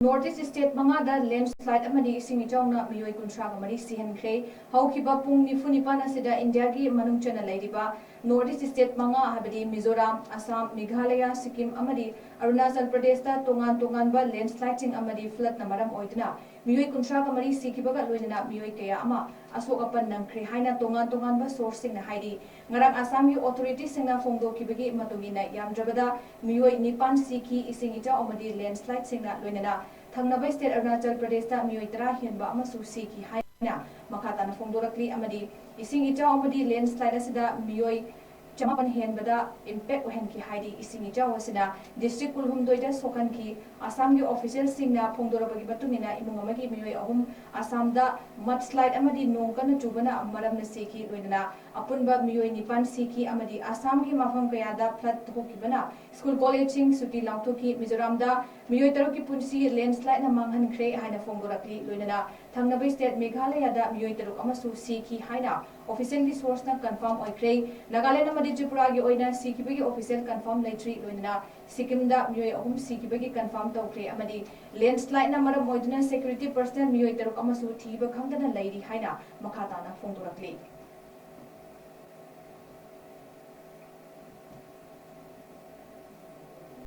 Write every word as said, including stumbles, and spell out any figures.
North East state ꯃꯉꯥꯗ landslide ꯑꯃꯗꯤ ꯏꯁꯤꯡ ꯏꯆꯥꯎꯅ ꯃꯤꯑꯣꯏ ꯀꯨꯟꯊ꯭ꯔꯥꯒ ꯃꯔꯤ ꯁꯤꯍꯟꯈ꯭ꯔꯦ꯫ ꯍꯧꯈꯤꯕ ꯄꯨꯡ ꯅꯤꯐꯨ ꯅꯤꯄꯥꯟ ꯑꯁꯤꯗ ꯏꯟꯗꯤꯌꯥꯒꯤ ꯃꯅꯨꯡ ꯆꯟꯅ ꯂꯩꯔꯤꯕ North East state ꯃꯉꯥ, ꯍꯥꯏꯕꯗꯤ ꯃꯤꯖꯣꯔꯥꯝ, ꯑꯁꯥꯝ, ꯃꯦꯘꯥꯂꯌꯥ, ꯁꯤꯛꯀꯤꯝ ꯑꯃꯗꯤ ꯑꯔꯨꯅꯥꯆꯜ ꯄ꯭ꯔꯗꯦꯁꯇ ꯇꯣꯉꯥꯟ ꯇꯣꯉꯥꯟꯕ landslideꯁꯤꯡ ꯑꯃꯗꯤ floodꯅ ꯃꯔꯝ ꯑꯣꯏꯗꯨꯅ ꯃꯤꯑꯣꯏ ꯀꯨꯟꯊ꯭ꯔꯥꯒ ꯃꯔꯤ ꯁꯤꯈꯤꯕꯒ ꯂꯣꯏꯅꯅ ꯃꯤꯑꯣꯏ ꯀꯌꯥ ꯑꯃ ꯑꯁꯣꯛ ꯑꯄꯟ ꯅꯪꯈ꯭ꯔꯦ ꯍꯥꯏꯅ ꯇꯣꯉꯥꯟ ꯇꯣꯉꯥꯟꯕ sourceꯁꯤꯡꯅ ꯍꯥꯏꯔꯤ꯫ ꯉꯔꯥꯡ ꯑꯁꯥꯝꯒꯤ authorityꯁꯤꯡꯅ ꯐꯣꯡꯗꯣꯛꯈꯤꯕꯒꯤ ꯃꯇꯨꯡ ꯏꯟꯅ, ꯌꯥꯝꯗ꯭ꯔꯕꯗ ꯃꯤꯑꯣꯏ ꯅꯤꯄꯥꯟ ꯁꯤꯈꯤ꯫ ꯏꯁꯤꯡ ꯏꯆꯥꯎ ꯑꯃꯗꯤ landslideꯁꯤꯡꯅ ꯂꯣꯏꯅꯅ ꯊꯪꯅꯕ state ꯑꯔꯨꯅꯥꯆꯜ ꯄ꯭ꯔꯗꯦꯁꯇ ꯃꯤꯑꯣꯏ ꯇꯔꯥ ꯍꯦꯟꯕ ꯑꯃꯁꯨ ꯁꯤꯈꯤ ꯍꯥꯏꯅ ꯃꯈꯥ ꯇꯥꯅ ꯐꯣꯡꯗꯣꯔꯛꯂꯤ꯫ ꯑꯃꯗꯤ ꯏꯁꯤꯡ ꯏꯆꯥꯎ ꯑꯃꯗꯤ landslide ꯑꯁꯤꯗ ꯃꯤꯑꯣꯏ ꯆꯃꯥꯄꯟ ꯍꯦꯟꯕꯗ impact ꯑꯣꯏꯍꯟꯈꯤ ꯍꯥꯏꯔꯤ꯫ ꯏꯁꯤꯡ ꯏꯆꯥꯎ ꯑꯁꯤꯅ district ꯀꯨꯟꯍꯨꯝꯗꯣꯏꯗ ꯁꯣꯛꯍꯟꯈꯤ꯫ ꯑꯁꯥꯝꯒꯤ officialꯁꯤꯡꯅ ꯐꯣꯡꯗꯣꯔꯛꯄꯒꯤ ꯃꯇꯨꯡ ꯏꯟꯅ, ꯏꯃꯨꯡ ꯑꯃꯒꯤ ꯃꯤꯑꯣꯏ ꯑꯍꯨꯝ ꯑꯁꯥꯝꯗ mudslide ꯑꯃꯗꯤ ꯅꯣꯡ ꯀꯟꯅ ꯆꯨꯕꯅ ꯃꯔꯝꯅ ꯁꯤꯈꯤ, ꯂꯣꯏꯅꯅ ꯑꯄꯨꯟꯕ ꯃꯤꯑꯣꯏ ꯅꯤꯄꯥꯟ ꯁꯤꯈꯤ ꯑꯃꯗꯤ ꯑꯁꯥꯝꯒꯤ ꯃꯐꯝ ꯀꯌꯥꯗ flood ꯊꯣꯛꯈꯤꯕꯅ school collegeꯁꯤꯡ ꯁꯨꯇꯤ ꯂꯥꯎꯊꯣꯛꯈꯤ꯫ ꯃꯤꯖꯣꯔꯥꯝꯗ ꯃꯤꯑꯣꯏ ꯇꯔꯨꯛꯀꯤ ꯄꯨꯟꯁꯤ landslideꯅ ꯃꯥꯡꯍꯟꯈ꯭ꯔꯦ ꯍꯥꯏꯅ ꯐꯣꯡꯗꯣꯔꯛꯂꯤ꯫ ꯂꯣꯏꯅꯅ ꯊꯪꯅꯕ state ꯃꯦꯘꯥꯂꯌꯥꯗ ꯃꯤꯑꯣꯏ ꯇꯔꯨꯛ ꯑꯃꯁꯨ ꯁꯤꯈꯤ ꯍꯥꯏꯅ officialꯒꯤ sourceꯅ confirm ꯑꯣꯏꯈ꯭ꯔꯦ꯫ ꯅꯥꯒꯥꯂꯦꯟ ꯑꯃꯗꯤ ꯇ꯭ꯔꯤꯄꯨꯔꯥꯒꯤ ꯑꯣꯏꯅ ꯁꯤꯈꯤꯕꯒꯤ official confirm ꯂꯩꯇ꯭ꯔꯤ꯫ ꯂꯣꯏꯅꯅ ꯁꯤꯛꯀꯤꯝꯗ ꯃꯤꯑꯣꯏ ꯑꯍꯨꯝ ꯁꯤꯈꯤꯕꯒꯤ confirm ꯇꯧꯈ꯭ꯔꯦ ꯑꯃꯗꯤ landslideꯅ ꯃꯔꯝ ꯑꯣꯏꯗꯨꯅ security personnel ꯃꯤꯑꯣꯏ ꯇꯔꯨꯛ ꯑꯃꯁꯨ ꯊꯤꯕ ꯈꯪꯗꯅ ꯂꯩꯔꯤ ꯍꯥꯏꯅ ꯃꯈꯥ ꯇꯥꯅ ꯐꯣꯡꯗꯣꯔꯛꯂꯤ꯫